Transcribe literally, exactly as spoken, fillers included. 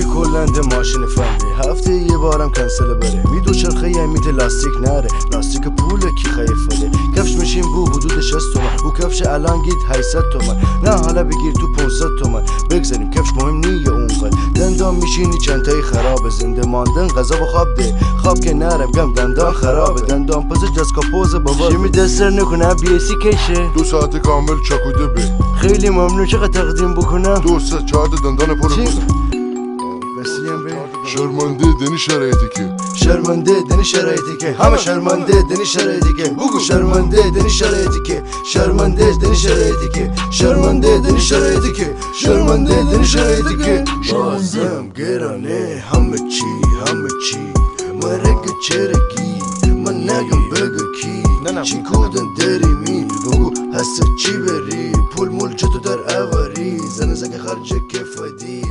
کلاً ده ماشین فنده، هفته‌یه یه بارم کنسل بره. می دوچرخه‌یه میته لاستیک ناره، لاستیک پوله کی خیه فده. کفش می‌شین بو حدود شصت تومن، او کفش الان گید هشتصد تومن. نه حالا بگیر تو پونصد تومن، بگذاریم کفش مهم نیه اونقدر. دندان می‌شینی چنتایی خرابه، زنده ماندن غذا و خواب ده. خواب که نرم گم دندان خرابه، دندان پزشک دستکاپوزه بابا. شیمی دست سر نکنه، بی ای سی کشه. دو ساعت کامل چکوده به. خیلی ممنون، چقدر تقدیم بکنم؟ دو سه چهار تا دندان پر چی؟ بزن. وسیم به. شرمنده دنی شرایطی که. شرمنده دنی شرایطی که. همه شرمنده دنی شرایطی که. بگو شرمنده دنی شرایطی که. شرمنده دنی شرایطی که. شرمنده دنی شرایطی که. شرمنده دنی شرایطی که. بازم گرانه همه چی، همه چی. مرگ چرگی، من نگم بگو کی. نه، نه. چی کودن دری می، بگو هسه چی بری. پول مول چطو در اوری، زن زنگ خرج کفدی.